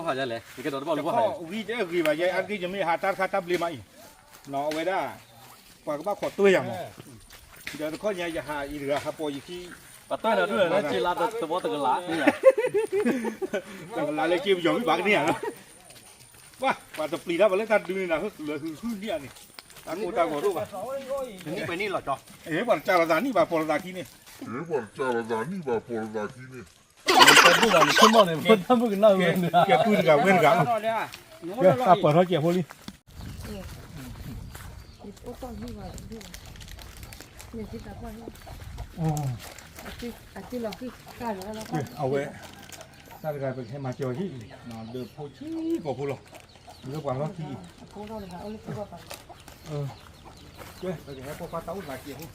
လဲၣ် ယကဲဒီးတဘၣ်လၢဘၣ်ဟဲ တခီအံၤတဂ့ၤဘၣ် ယဲအါတက့ၢ် ယမ့ၢ်ဟးတၢ်တခါတၢ်ဘျ့မးအံၤ, အဝဲဒၣ် ပှၤကဘၣ်ခိးတွဲယၤမး, ဒီးတခီညါယဟးအံၤတဂၤ ဟးပိာ်ယခံ ပှၤတွဲနၤဒိၣ်န့ၣ် လၢက့လါတဘီတကလး, တကလးလၢက့ပယီၤမ့ၢ်ဘၣ်ကန့ၢ်ဧါ, ပှၤ ပှၤတပျံၤတၢ်ပှၤလၢတၢ်ဒုန့ၣ် လၢဟုဟုန့ၢ်ဧါန့ၣ်, တၢ်ကိၢ်တၢ်ဂီၤဒိၣ်ဘၣ်, ပှၤတကးလီၤသးနံၣ်ဘၣ်ပိာ်လီၤသးခံန့ၣ်, ပှၤတကးလီၤသးနံၣ်ဘၣ်ပိာ်လီၤသးခံန့ၣ် ကဲပုၢ်တဂၤဝဲတဂၤ, တၢ်ပၢၢ်ထီၣ်ကဲးဖိလံ, အဝဲ တၢ်တဂၤပကဟဲမၤစၢၤဟံၣ်လံ, ဒီးဖိဆံးကိာ်ဖိလီၤ, လၢပှၤလီၢ်ခံ, ပကဟဲပိာ်ခွါတၢ်အိၣ်သးကဲးဖိ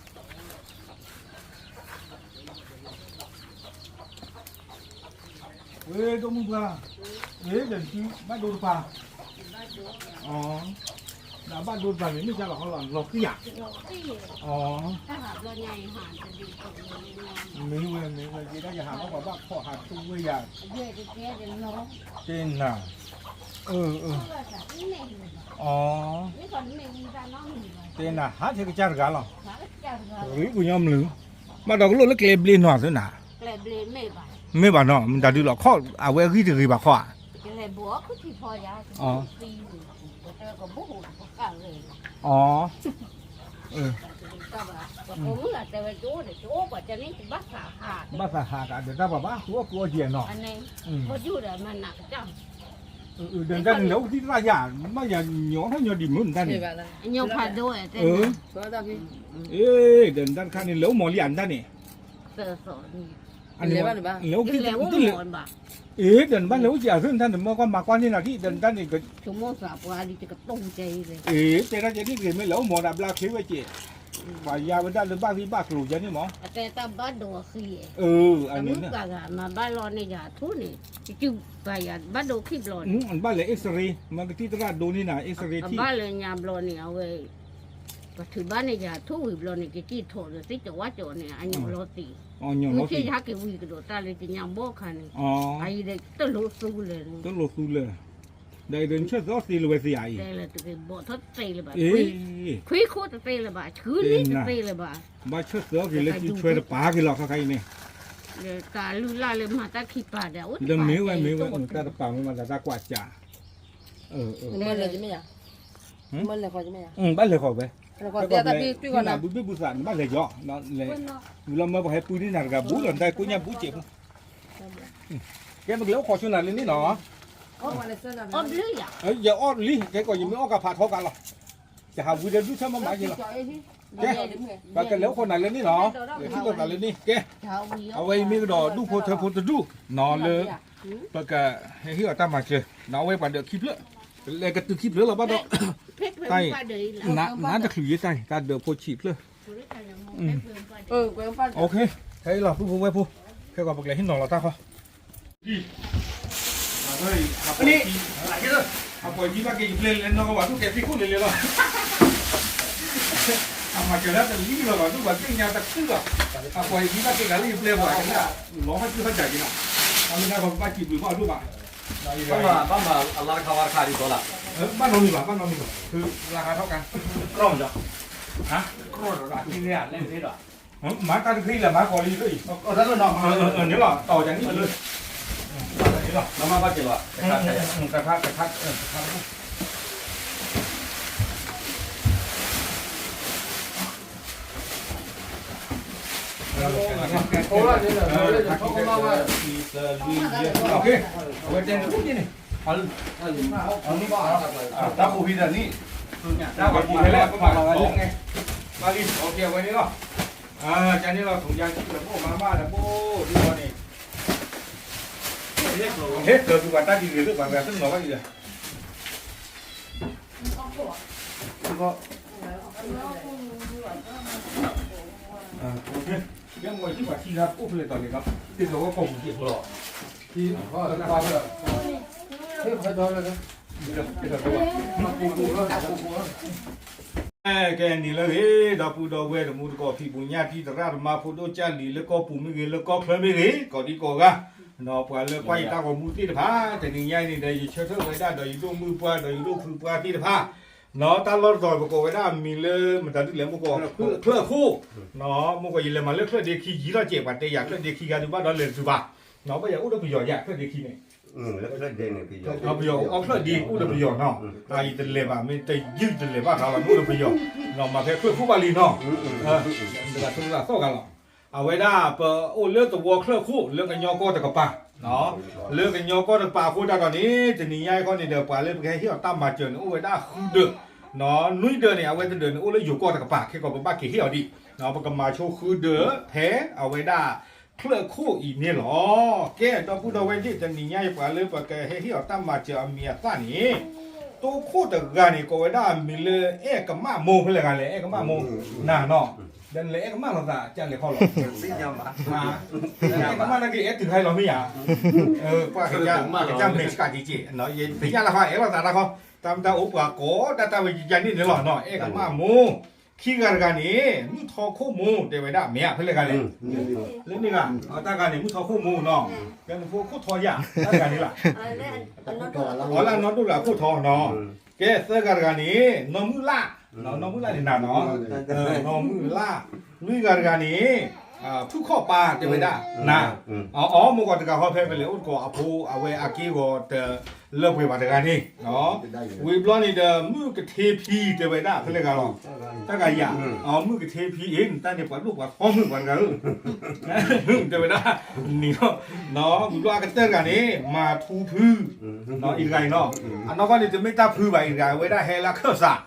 ဝဲဒိၣ်မုၢ်ပှၢ်, ဝဲဒီးနစုဘၣ်ဒိတပၤ, နဘၣ်ဒိတပၤန့ၣ် မ့ၢ်ကလီၤဟီလီၤ လီၤဃံဧါ, မ့ၢ်ဝဲမ့ၢ်ဝဲ ယဲဒၣ်ယဟးလီၤပှၤဘၣ်ဖီၣ်ဟးထူဝဲယၤ, တဲနၤ, အၢ, တဲနၤ ဟးထဲကစၢ်တဂၤလီၤ, ရံပူၤညီမနုၤ, ဘၣ်ဒီးကလိၣ်လၢကျဲဘျ့နီၤသ့နၤ, မ့ၢ်ဘၣ်နီၤ မတၤဒုလီၤခီၣ် အဝဲအဂံၢ်တဂ့ၤဘၣ်ခီဧါ, အၢ, ဘၣ်သးဟးကဒီးတၢ်ပှၤဘၣ်ဃုအီၣ်ဃုအီၣ်ကဲနီၤ, ဒီးတၢ်န့ၣ် လဲၤအိၣ်ကသံၣ်သရၣ်ယၤ မ့ၢ်ယၤညီထီၣ်ညီဒံးမုၢ်နတၢ်န့ၣ်, အၢ, ဒီးနတၢ်တခါန့ၣ် လဲၤအိၣ်မီၤလံဧါနတၢ်န့ၣ်, လဲၤအိၣ်ကသံၣ်သရၣ်, အ့ ဒီးနဘၣ်လဲၤအိၣ်ကသံၣ်သရၣ်သ့ၣ်နတၢ်န့ၣ် မ့ၢ်ကွၢ်မၤကွၢ်န့ၢ်နၤဒံး ဒီးနတၢ်န့ၣ်, အ့ တဲဒၣ်ကဲဒ်တဂ့ၤ မ့ၢ်လဲၤအိၣ်မီၤဒီးဘျါချ့ဝဲကဲး, ပှၤယါဝဲဒၣ်လၢဘၣ်ဂံၢ်ဘၣ်ကျိၤယါန့ၣ်မး, အတၢ်ဘၣ်ဒိအဃံ, အမုၢ်ပှၤဂၤမၤဘၣ်လီၤန့ၢ်ယၤထူန့ၣ်, ယစုပှၤယၤဘၣ်ဒိခံဘျီန့ၣ်, ဘၣ်လဲၤ X-ray မ့ၢ်ကသံၣ်သရၣ်ဒိန့ၢ်နၤ X-ray ထံၣ်, အဘၣ်လၢညါဘျီန့ၣ် အဝဲ ပှၤထုးဘၣ်န့ၢ်ယၤထူဝံၤဘျီန့ၣ် ကကံၢ်ထီၣ်ဒီးသ့ၣ်ကဝါကီၤန့ၣ် အညီလီၤသံး, မုၢ်ဆ့ၣ်ယဟဲက့ၤဝံၤကဒီးတၢ်လၢကညးဘီၣ်ခါန့ၣ်, အအံၤဒီးတလိၣ်သူလၢၤ, တလိၣ်သူလၢၤ, ဒီးအံၤဒီးနဆၢသီသ့လၢၤဝဲသ့ဧါအံၤ, ဘီၣ်ထီၣ်တသ့လၢၤဘၣ်, ခွံခိၣ်တသ့လၢၤဘၣ်, ဆှုနံၣ်တသ့လၢၤဘၣ်, ဘၣ်ဆၢသီက့ၤလၢစုဆွဲတပာ်က့ၤလီၤ ခါခါအံၤန့ၣ်, တၢ်လုၢ်လၢ်လၢမၤတၢ်ခံပာ်ဒီး ဒီးမ့ၢ်ဝဲမ့ၢ်ဝဲ တၢ်တပာ်မ့ၢ်မၤသးတၢ်ကွၢ်စၢ်, မ့ၢ်လဲၤ ဘၣ်လဲၤဃီၤဝဲ, ဘုဘ့ၣ်ဘုသး နဘၣ်လဲၤယီၤ, လဲၤ, ဝံၤလီၤမၢပှၤဟဲပုၢ်န့ၢ်နၤတဂၤဘူးလီၤ နတၢ်ကိၣ်ညါဘူးစဲးဖိ, ကဲပကလဲၤအိၣ်ခိးဆိနၤလၢန့ၣ်နီၤ, ယအီၣ်လံ ကဲကီးယမ့ၢ်အီၣ်ကဖးထီကးလီၤ, ယဟးဝံၤဒီးဒုးဆၢမၤမၤက့ၤလီၤ, ကဲ, ပကလဲၤအိၣ်ခိးနၤလၢန့ၣ်နီၤ, လဲၤထံၣ်လိာ်သးလၢန့ၣ် ကဲ, အဝဲအံၤမ့ၢ်ကဒီးဒူၣ်ဖိထၢဖိတဒူၣ်နီၤလၢ ပကဟဲဟ့ၣ်အီၤတၢ်မၤစၢၤ, နီၤအဝဲပှၤဒၢးခံဖျၢၣ်, လဲၤကတုၤခံဖျၢၣ်လီၤဘၣ်ဒီး, တၢ်အံၤ, နါတချုးယဲတၢ်အံၤ တၢ်ဒၢးဖိဆံးဖျၢၣ်, ဟဲလီၤပုၢ်ဖိဝဲၢ်ဖိ, ခဲကီးပကလဲၤဟ့ၣ်နီၤလီၤတၢ်ဃီ အပှၤယခံဘၣ်က့ၤယပျဲလဲၤနီၢ်ကီၢ်ဘၣ်ဒိၣ်ကဲသ့ၣ်ခိၣ်လၢလဲၤလီၤ, အမၤစၢၤတၢ်တလံလီၤဘၣ်ဒိၣ်ဘၣ်သ့ၣ်ညါတခုဘၣ်, အပှၤယခံဘၣ်က့ၤဂၤလၢယပျဲပှၤကနၣ်, လီၤဟီၣ်စုဟီၣ်စၢ်က့ၤလီၤ, အမ့ၢ်ဒၣ်ပဘၣ်စံးဘျုးဘၣ်အဒိၣ်ဘၣ်, ဘၣ်မၤအလါတခါဝါတခါဒ်သိးလီၤ, ဘၣ်နီတမံၤဘၣ် ဘၣ်နီတမံၤဘၣ်, လါခါထီၣ်ကါ, ကြၢးဒီး, ကြၢးဒီးဒီးအခံန့ၣ်လဲၣ်န့ၣ်ဒီး မၤတၢ်တခါအံၤလဲၣ် မၤကီးလံဖျၢၣ်အံၤ, န့ၣ်လီၤ တီၢ်ယၤန့ၣ်လၢ, လီၤမၤဘၣ်က့ၤလီၤ, တခါတခါတခါတခါတခါတခါ, အဝဲတဲန့ၣ်, တၢ်ဃိးဟံးတၢ်န့ၣ်, တၢ်ဃိးဟံးတၢ်န့ၣ်, ပှၤလံ, အဝဲန့ၣ်လီၤ, ကန့ၣ်လီၤ ထုးယါဆံၣ်ဒီးဘိၣ်မၤမၢ်ဒီးဘိၣ်ဒ်သိးန့ၣ်, ဟဲကၢၤက့ၤပှၤတၢ်ဒ်ဂ့ၤလၢပှၤဂၤသ့ၣ်နီၤဘၣ်ဒ်လဲၣ် ကဲမ့ၢ်ထံၣ်ပှၤထံဂၤအိၣ်ဖဲလဲၣ်တီၤလဲၣ်ဒီး တ့ၢ်လီၤဝဲကီၢ်ပူၤက့ၤဖိလီၤ, ထံ, ကဲနံၤလၢအဂ့ၤ ဒီပုၢ်ဒီဝဲၢ်တံၤသကိး ဖံးပူၤညၣ်တံၤသရၣ်သမါဖိဒိၣ်ကၢ်လံၤ လၢကီၢ်ပူၤမ့ၢ်ဂ့ၤ လၢကီၢ်ချၢမ့ၢ်ဂ့ၤ ကိးဒံကိးဂၤ, ပှၤလၢကွၢ်ယတၢ်ဂီၤမူသ့ၣ်တဖၣ် တနံၤညါအံၤန့ၣ်ဒီး ယဆၢထၢၣ်ဝဲဒၣ်ဒီးယဒိၣ်မုၣ်ပှၢ်ဒီးယဒိၣ်ဖုပှၢ်သ့ၣ်တဖၣ်, တၢ်လီၢ်တတီၤပကိးဝဲဒၣ်အမံၤလၢမတၤဒ်လဲၣ် မ့ၢ်ကိး ချၢၣ်ခိၣ်, မ့ၢ်ကိး ယလဲၤမၤလၢချၢၣ်ဒ့ခံယံာ်ထီၣ်ကဲး ပှၤတဲယၤချၢၣ်ဒ့ခံဂၤဒုးဘၣ်ဒီးလဲၤတတုၤဘၣ်, ဘၣ်ယၤအိၣ်ဒီးပယီၤယၤချၢၣ်ဒ့ခံန့ၣ် ပယီၤအိၣ်ချၢၣ်ဒ့အိၣ်ဒီးပယီၤနီၤ, ယတလဲၤဘၣ် မ့ၢ်တယုၢ်တလဲၤဘၣ်ဃးလီၤ မ့ၢ်အိၣ်ဒီးပယီၤ, မၤဖဲချၢၣ်ခိၣ်ဘၣ်လံနီၤ, တဂၤသီၣ်ဂၤလီၤ, အဝဲဒၣ်ပအိၣ်လၢသဝီချၢၣ်ခိၣ်လၢကညီကီၢ်တကပၤ, လၢကညီကီၢ်တကပၤအဃိသတးဒီးန့ၣ် တနံၤညါအံၤခီန့ၣ်ဒီး ပှၤလၢပကဟဲဟ့ၣ်အီၤတၢ်မၤစၢၤန့ၣ် အိၣ်ဝဲဒၣ်ဃုဒၢး, နွံဒၢးန့ၣ် အဝဲတဒၢးန့ၣ် အိၣ်လၢယိၤကီၢ်တကပၤ ခဲကီးပဘၣ်က့ၤဟ့ၣ်အီၤဒံး, ပကမၤဆိဃုဒၢးဖဲအဝဲဒၣ် ချၢၣ်ခိၣ်အံၤန့ၣ်လီၤ. ကဲ ဒီပုၢ်ဒီဝဲၢ်သ့ၣ် တနံၤညါအံၤပှၤလၢပကဟဲဟ့ၣ်အီၤတၢ်မၤစၢၤအမံၤအသၣ်န့ၣ် တိခိၣ်တဂၤန့ၣ် ကိးဝဲဒၣ်အမံၤလၢအဲၣ်ကမၣ်မိၢ် ဖဲလဲၣ်ဂၤလဲၣ် အဲၣ်ကမၣ်မိၢ်, နၤနီၤ, ဒီးနလဲၤအဲၣ်ကမၣ်လိာ်သး ကလဲၤခီလီၤ, အဲၣ်ကမၣ်နာ်က့အဲၣ်တုၤခါလီၤမ့ၢ်ဧါ, ပှၤကစၢ်မဲာ်ဆှးက့က့, သ့ၣ်ညါလၢခီအဲၣ်လိာ်သးတၢ်ခီ, တၢ်မတၤအိၣ်ပှၤကိးတၢ်တၢ်ဝဲယယါန့ၣ်န့ၣ်လီၤနီၤ, အဲၣ်ကမၣ်မိၢ်, ခံဂၤတဂၤန့ၣ် မုၢ်ထီခိၣ်မိၢ် တဲဝဲဒၣ် မ့ၢ်ဧါ ဖဲလဲၣ်ဂၤလဲၣ်, လၢန့ၣ်ဂၤ, တၢ်ဂၤန့ၣ် မုၢ်ထီခိၣ်မိၢ်နီၤ, ကဲနဖိခိၣ်ထီယၤ တၢ်ဂၤန့ၣ်လီၤ, အီလၢအနီၢ်ဒိၣ်လၢအခိၣ်ထီနီၤ, ကဲသၢဂၤတဂၤန့ၣ် နီၢ်မုၢ်လၢ်, နီၢ်မုၢ်လၢ်န့ၣ်နၤနီၤ, နီၢ်မုၢ်လၢ်, လွံၢ်ဂၤတဂၤန့ၣ် ဖုၣ်ခီၣ်ပၤ တဲဝဲဒၣ် နၤ, အီမ့ၢ်ကီးတဂၤဃီဖဲဖဲလဲၣ် အိၣ်တကိးအဖိအဝဲအက့ၢ်ဂီၤတလၢပှဲၤဘၣ်တဂၤန့ၣ် ဝံၤဘျီန့ၣ်ဒီး မုၢ်ကထ့ဖံ တဲဝဲဒၣ် ဖဲလဲၣ်ဂၤလီၤ, တၢ်ဂၤယၤ, မုၢ်ကထ့ဖံအ့ၣ် နတၢ်န့ၣ်ပှၤဒိၣ်ပှၤထီမုၢ်ပှၤတဂၤဧၢ, တဲဝဲဒၣ်, နံၤလီၤ, ဝံၤဘျီအကတၢၢ်တဂၤန့ၣ် မၤထူဖု, အံၤတဂၤအံၤနီၤ, အနီၢ်ကီၢ်န့ၣ် တမ့ၢ်တၢ်ဖုဘၣ် အံၤတဂၤ အဝဲဒၣ်ဟဲလၢခၢၣ်စး,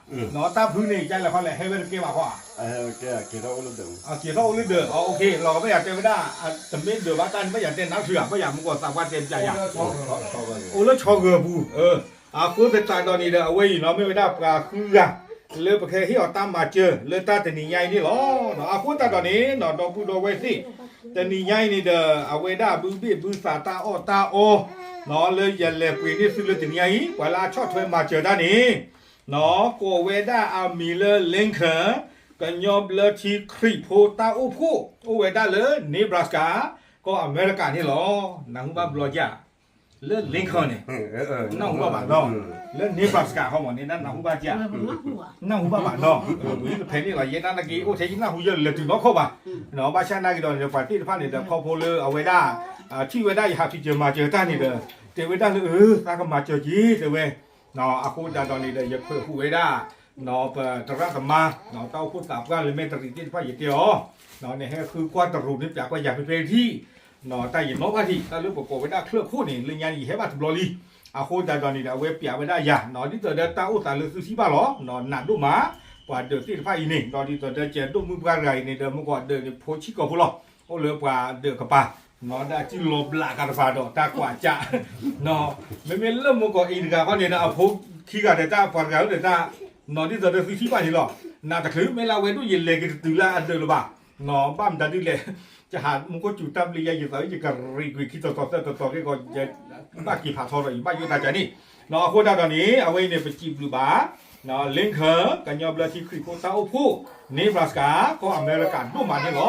တၢ်ဖုန့ၣ် ကလဲၤခီလဲၣ် ဟဲဝဲတကဲဘၣ်ခီဧါ က့ၤထီၣ်အိၣ်လၢဒၢး, လီၤကဘၣ်ယၤတဲဝဲဒၣ်, တမ့ၢ်ဒၢးဘၣ်တၢ်န့ၣ် ဘၣ်ယၤတဲနၢ်ထုဂၤ ဘၣ်ယၤမူကီၢ်သးပှၢ်တဲပျးယၤ, အိၣ်လၢဆီဂၢၤပူၤ, အဃိသတးဒီးန့ၣ်ဒီး အဝဲအံၤနီၤ မ့ၢ်ဝဲဒၣ်ပှၤဃုဂၤ လၢပကဟဲဟ့ၣ်အီၤတၢ်မၤစၢၤ လၢတၢ်တနံၤညါအံၤန့ၣ်လီၤ. အဃိသတးဒီးန့ၣ်နီၤ ဒီပုၢ်ဒီဝဲၢ်သ့ၣ်, တနံၤညါအံၤန့ၣ်ဒီး အဝဲဒၣ်ဘုဘ့ၣ်ဘုသးတၢ်အီၣ်တၢ်အီ လၢယလဲၤပှ့ၤန့ၢ်သုလၢတနံၤညါအံၤ ပှၤလၢအဆီၣ်ထွဲမၤစၢၤတၢ်န့ၣ် ကိးဝဲဒၣ်အမံၤလၢ Lincoln ကညီဘျၢထံခရံာ်ဖိတၢ်အိၣ်ဖှိၣ် အိၣ်ဝဲဒၣ်လၢ Nebraska ကီၢ်အမဲရကၤန့ၣ်လီၤ. နၢ်ဟူဘၣ်ဘျီဒ်, လၢ Lincoln န့ၣ်, နၢ်ဟူဘၣ်ဘၣ်နီၤ, လၢ Nebraska ဃီမးန့ၣ် နၢ်ဟူဘၣ်ဒ်, နၢ်ဟူဘၣ်ဘၣ်နီၤ, ဝံၤဖဲန့ၣ်လီၤ ယဲဒၣ်နာ်က့ အိၣ်ထဲယနၢ်ဟူယဲလဲၤတုၤနီၢ်ခိၣ်ဘၣ်, ဘၣ်ဆၣ်နာ်က့ဒီးန့ၣ် ပှၤသ့ၣ်တဖၣ်န့ၣ်ဒီး ခီဖျိလၢအဝဲဒၣ် ထံၣ်ဝဲဒၣ်ယဟးဖံးစၢၤမၤစၢၤတၢ်န့ၣ်ဒီး တဲဝဲဒၣ်လၢ အၢ သးကမၤစၢၤက့ၤ တဲဝဲ, အဃိသတးဒီးန့ၣ်ဒီး ယဖၢၣ်ဟူးဝဲဒၣ် ပသရၣ်သမါ တၢ်အိၣ်ဖှိၣ်သးပှၢ်လၢမဲာ်တရံးသ့ၣ်တဖၣ်ယတဲအီၤ, နဟဲဃုကွၢ်တရူးန့ၣ် ပျးကွၢ်ယၤဖဲဖဲထံၣ်, တၢ်ယနီၣ်ဘၣ်ထံး တၢ်လၢပကိးဝဲဒၣ်ချၢၣ်ခိၣ်န့ၣ် လၢညါန့ၣ် ယဟဲဘၣ်တဘျီလံ, အဃိသတးဒီးန့ၣ်ဒီး အဝဲပျးဝဲဒၣ်ယၤ ဒ်သိးဒီးတၢ်အိၣ်သးလၢသုထံၣ်ဘၣ်လီၤ, နးဒိၣ်မး, ပှၤဒၢးသ့ၣ်တဖၣ်အံၤန့ၣ် ဒီးဒ်သိးဒီးကဲဒိၣ်မုၢ်ပှၢ်တဂၤအံၤန့ၣ်ဒီး မ့ၢ်ကီးဒၢးန့ၣ်ဖိဆံးကိာ်ဖိလီၤ, အိၣ်လၢပှၤဒၢးကပၤ ဒီးအစုလီၤဘျးကဒီးတဖၣ်ဒီးတၢ်ကွၢ်ကၢ်, မ့မ့ၢ်လၢမ့ၢ်ကီးအံၤတဂၤဃီန့ၣ်ဒီး အဖိခံဂၤဒီးတၢ်ပှၤတဂၤလၢဒီးတၢ်, ဒ်သိးဒီးသုထံၣ်ဘၣ်န့ၣ်လီၤ, နးတချုးမ့ၢ်လၢအဝဲဒိၣ်ယလဲၤက့ၤတတုၤလၢအဒၢးလၢၤဘၣ်, ဘၣ်မတၤဒ်လဲၣ်, ယဟးမူခိၣ်စူၤတၢ်ဘျ့ယၤ ယသးဝဲယကရံးကွံာ်ခံတီၤတီၤသၢတီၤတီၤက့ၢ်ကီး ယဘၣ်က့ၤဖးထီဒီး ယဘၣ်ယိၣ်တၢ်ကၢန့ၣ်, အဃိသတးဒီးန့ၣ် အဝဲအံၤန့ၣ် ပစံးဘျုးဘၣ် Lincoln ကညီဘျၢထံခရံာ်ဖိတၢ်အိၣ်ဖှိၣ် Nebraska ကီၢ်အမဲရကၤဒိၣ်မးန့ၣ်လီၤ.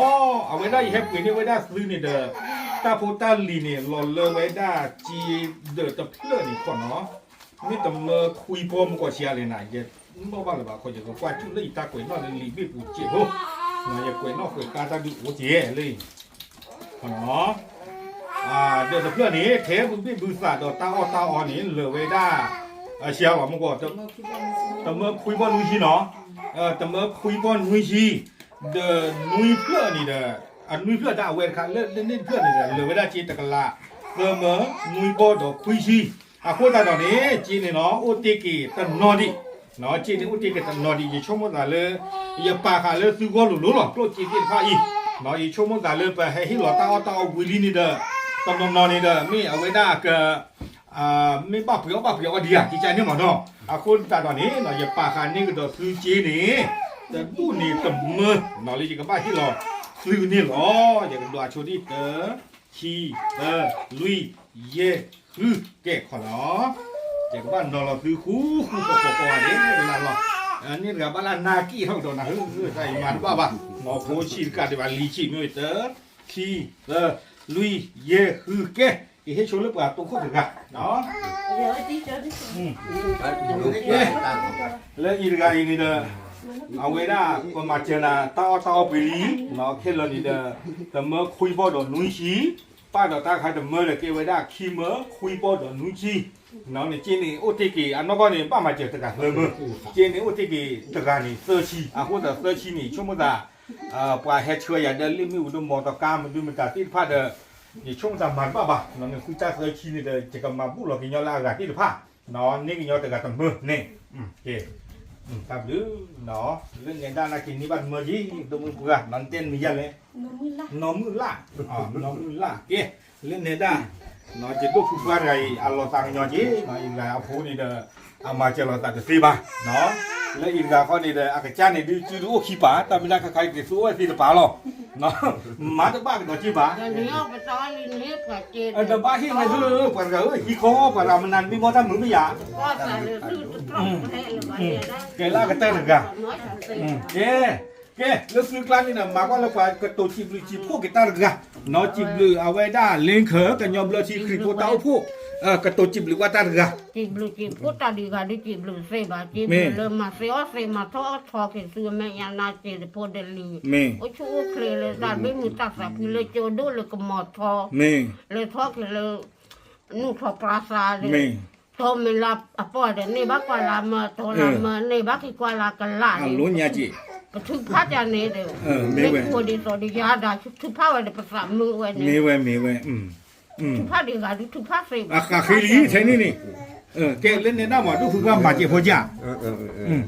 အဝဲဒၣ်ယဟဲပှ့ၤန့ၢ်ဝဲဒၣ်သုန့ၣ်ဒီး တၢ်ဖိတၢ်လံၤန့ၣ် လီၤလၢဝဲဒၣ်စ့ဒၢးတဖျၢၣ်န့ၣ်ခီနီၤ, မ့ၢ်တမၢခွံဘီမုၢ်ကီၢ်ဆံးအါလဲၣ်နၤ, ယနီၣ်ဘၣ်လၢၤဘၣ်ခီ ယကကွၢ်ကၠူၣ်လၢယတၢ်ကွဲးနီၣ်လၢလံာ်ဘ့ၣ်ပူၤစဲးဖိ, ယကွဲးနီၣ်ကွဲးဃါတၢ်ဒုးအိၣ်ကဲလၢ ဒၢးတဖျၢၣ်န့ၣ် ထဲဘုဘ့ၣ်ဘုသးဒီးတၢ်အီၣ်တၢ်အီန့ၣ် လၢာ်ဝဲဒၣ် အဆံးလီၤမ့ၢ်ကီး, တမၢခွံဘီနွံဆံနီၤ, တမၢခွံဘီနွံဆံ, ဒီးနွံဖျၢၣ်န့ၣ်ဒီး, အနွံဖျၢၣ်တၢ်အဝဲတခါ လၢန့ၣ်တဖျၢၣ်န့ၣ်ဒီး လၢာ်ဝဲဒၣ်စ့တကလး သၢမၢနွံဘီဒီးခွံဆံ, အဃိသတးဒီးန့ၣ် စ့န့ၣ်နီၤ အိၣ်တ့ၢ်က့ၤတနီၤဒံး စ့န့ၣ်အိၣ်တ့ၢ်က့ၤတနီၤဒံး ယဆိကမိၣ်သးလၢ ယပာ်ဃာ်လၢသုဂီၢ်လိၤလိၤလီၤ ကျိၣ်စ့သ့ၣ်တဖၣ်အံၤ, ယဆိကမိၣ်သးလၢပဟဲဟ့ၣ်လီၤတၢ်အီၣ်တၢ်အီဝံၤလံန့ၣ်ဒီး တနီၤနီၤန့ၣ်ဒီး မ့ၢ်အဝဲဒၣ်က မ့ၢ်ဘၣ်ပှ့ၤအီၣ်ဘၣ်ပှ့ၤအီၣ်ဒံးဧါ ကကန့ၣ်မးနီၤ, အဃိသတးဒီးန့ၣ် ယပာ်ဃာ်န့ၢ်ကဒီးသုစ့န့ၣ် တဒူၣ်န့ၣ်တမၢနီၤလၢယကဘၣ်ဟ့ၣ်လီၤသုန့ၣ်လီၤ. ယကဒွးဆိဒံးတၢ ခံ သၢ လွံၢ် ယဲၢ် ဃု ကဲခီနီၤ, ယကဘၣ်နီၤလီၤသုဃူဃူဖိးဖိးကိးဂၤဒဲးလၢ်လီၤ, န့ၣ်တဂၤဘၣ်လၢနၢ်က့ၣ်ထီၣ်ကဒီးနၤဧၢ, တၢ်အံၤမၤတဘၣ်ဘၣ်, နီၤဖိဆံးတကးဒံးဘၣ်လံဆံးမ့ၢ်ဝဲတၢ ခံ သၢ လွံၢ် ယဲၢ် ဃု ကဲ ကဟ့ၣ်ဆိလၢပှၤတိခိၣ်တဂၤ, လၢအံၤတဂၤအံၤန့ၣ်ဒီး အဝဲဒၣ် ပမၤစၢၤနၤတၢ်အီၣ်တၢ်အီပှ့ၤလံ, ခဲလၢာ်န့ၣ်ဒီး တမၢခွံဘီၣ်ဒီးနွံဆံ, ပၢ်ဒီးတၢ်ခါတမၢဒီးကဲဝဲဒၣ်ခံမၢခွံဘီၣ်ဒီးနွံဆံ, နက့န့ၣ်အိၣ်တ့ၢ်က့ၤ အနီၢ်ကီၢ်န့ၣ် ဘၣ်မၤစၢၤတဂၤသၢမၢ, က့န့ၣ်အိၣ်တ့ၢ်က့ၤတဂၤန့ၣ်သၢဆံ, အဃိသတးသၢဆံန့ၣ် ဆိကမိၣ်သး ပှၤဟဲဆှၢယၤဒီးလ့ၣ်မ့ၣ်အူဒိၣ်မီၢ်သီခါမနုၤမတၤသ့ၣ်တဖၣ်ဒီး ယဆိကမိၣ်သးမၤတဘၣ်ဘၣ်, နဃုတၢ်သၢဆံန့ၣ်ဒီး ယကမၤဘူၣ်လီၤကညီလၢအဂၤသ့ၣ်တဖၣ်, န့ၢ်ကညီတဂၤတမၢန့ၣ်, တၢ်ဘျုး, လၢနဲဒၣ်နာ်က့န့ၢ်ဘၣ်တမၢက့ၤ ဒိၣ်မုၢ်ပှၢ် နတဲနမံၤယါလဲၣ်, နီၢ်မုၢ်လၢ်, နီၢ်မုၢ်လၢ်က့, လၢနဲဒၣ် ယဒိၣ်ဖုပှၢ်တဂၤအံၤ အလီၤသးကညီက့ၤ အံၤလၢအဖိန့ၣ်ဒီး အမၤစၢၤလိာ်သးတသ့ဘၣ်, လၢအံၤတဂၤဃီန့ၣ်ဒီး အကစၢ်န့ၣ်ဒုးစုဒုးအိၣ်ခံပၤ တၢ်မ့ၢ်တၢ်ခါခါအံၤက့ၤသူအိၣ်ဝဲသ့တပၤလီၤ, မၤတဘၣ်ကဒီးက့ၤဘၣ်, တဘၣ်ဟ့ၣ်ဝဲသု ပှၤတဂၤဧၢ ဟံးခီပှၤတဂၤမနုၤမ့ၢ်ဘီတၢ်မုာ်မ့ၢ်ယၤ, ကဲလၢအကတၢၢ်တဂၤ, ကဲ, ကဲ, လၢသုကျါန့ၣ်ဒီး မၤကွၢ်လၢပှၤကတိၤစံးဘျုးစံးဖှိၣ်က့ၤတၢ်တဂၤ, နီၢ်စံးဘျုးအဝဲဒၣ် လ့ခၢၣ် ကညီဘျၢထံခရံာ်ဖိတၢ်အိၣ်ဖှိၣ်, ကတိၤစံးဘျုးကွၢ်တၢ်တဂၤ, စံးဘျုးစံးဖှိၣ်တၢ်တဂၤဒုးစံးဘျုးသ့ဘၣ်, စံးဘျုးလၢမၤသ့အီၣ်သ့ မၤထီၣ်အီၣ်ထီက့ၤသုအမဲာ်ညါနါစ့ၢ်တဖိတလံၤ, အိၣ်ဆူၣ်အိၣ်ချ့လၢတၢ်ဘၣ်မုာ်တၢ်သးဖှံလၢကၠိဒိၣ်လၢကမီၤထီ, လဲၤထီၣ်က့ၤလၢ နူၢ်ထီၣ်ပြါသးဒီး, တီမ့ၢ်လၢအပီၢ်ဒီး န့ၢ်ဘၣ်ကွၢ်လၢမၢ တီလၢမၢ န့ၢ်ဘၣ်က့ၤကွၢ်လၢကလးန့ၣ်, ပထုကဖၣ်တၢ်န့ၣ်ဒီး, မ့ၢ်ဖိဒ်သိးဒီးယၤဒၣ် ထုကဖၣ်ဝဲဒီးပသးမုာ်ဝဲန့ၣ်, ထုကဖၣ်ဒံးဂၤဒုးထုကဖၣ်သ့ဘၣ်, အဃးဃ့လံထဲန့ၣ်န့ၣ်, ကဲလၢနဲဒၣ်မၤဒိၣ်ဖုပှၢ်မၤစဲးဖိကၢ်,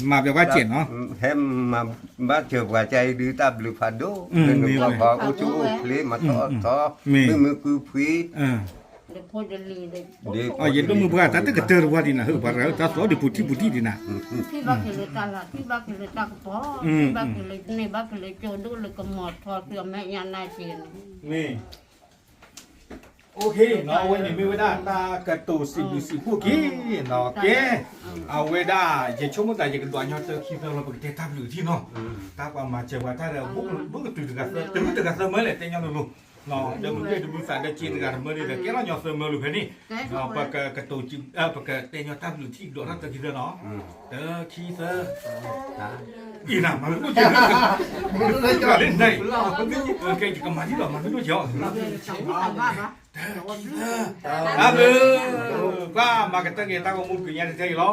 မၤဘၣ်စဲးနီၤ, ဟဲမၤဘၣ်စဲးပှၤကၢ်အံၤဒုးတၢ်ဘျုးဖးဒိၣ်, လၢနကွၢ်ပှၤအိၣ်ဆူၣ်အိၣ်ချ့ မၤထီၣ်အီၣ်ထီ, မုာ်မုာ်ခုဖှံ ယဒိၣ်မုၢ်ပှၢ် တၢ်တကတၢၢ်တဝါဒံးနၤ ဟၢၣ်ပှၤတဂၤ တၢ်သီဒံးပူၤထံၣ်ပူၤထံၣ်ဒံးနၤ, ထံၣ်ဘၣ်က့ၤလၢတၢ်လၤ ထံၣ်ဘၣ်က့ၤလၢတၢ်ကပီၤ ထံၣ်ဘၣ်က့ၤလၢန့ၢ်ဘၣ်က့ၤလၢ ကၠိဒိၣ်လၢကမီၤထီ သုအမဲာ်ညါနါစ့ၢ်န့ၣ်, အဝဲန့ၣ်မ့ၢ်ဝဲဒၣ်တၢ်ကတိၤစံးဘျုးစံးဖှိၣ်က့ၤ, ကဲ, အဝဲဒၣ် ယဆိကမိၣ်သး ယကဒွးညီတၢ်ခံသၢလီၤ ပကတဲတၢ်ဘျုးထံၣ်နီၤ, တၢ်ပှၤမၤစၢၤပှၤတၢ်ဒီး ဘၣ်ကတုၤတဂၤသၢ တဂၤသၢမၢလဲၣ် တဲညီလိၤလိၤ, ဒီးမ့ၢ်တဘျုးသးဒီးက့ၤတဂၤတမၢဒ်ဒီး ကဲလီၤညီသၢမၢလိၤဖဲန့ၣ်, ပကကတိၤ, ပကတဲညီတၢ်ဘျုးထံၣ် ဒွးထီၣ်တၢ်ခံသၢနီၤ, တၢ်ခံသၢ, အံၤနၤ မၤမ့ၢ်ဒိၣ်ကဲ, လၢန့ၣ်, ကဲ ယကမၤဒ်ဒီး မၤမ့ၢ်ဒိၣ်ကဲအီၤ, တၢ်ခံသၢ, တၢ်ဘျုး, ကွၢ်မၤကတၢၢ်က့ၤတၢ်ဂီၤမူပှၤညါတထဲအံၤလီ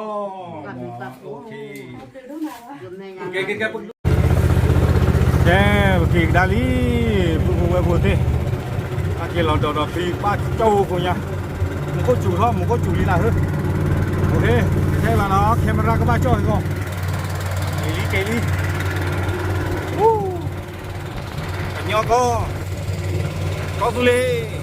ၤ, ကဲ ကဲ ကဲ ကဲ ပက့ၤကဒါလံ, ပုၢ်ဖိဝဲၢ်ဖိသ့ၣ်, အက့ၤလီၤဒီးဒီးဖံဘၣ်ကၠီၣ်ဖိညါ, မူခိၣ်စူၤထီၣ် မူခိၣ်စူၤလံနၤဧၢ, အိၣ်ခ့, ထဲလီၤနီၤ camera ကဘၣ်ကၠီၣ်အံၤကီး, က့ၤလံ က့ၤလံ, ကညီကီၢ်, ကီၢ်သူလ့ၤ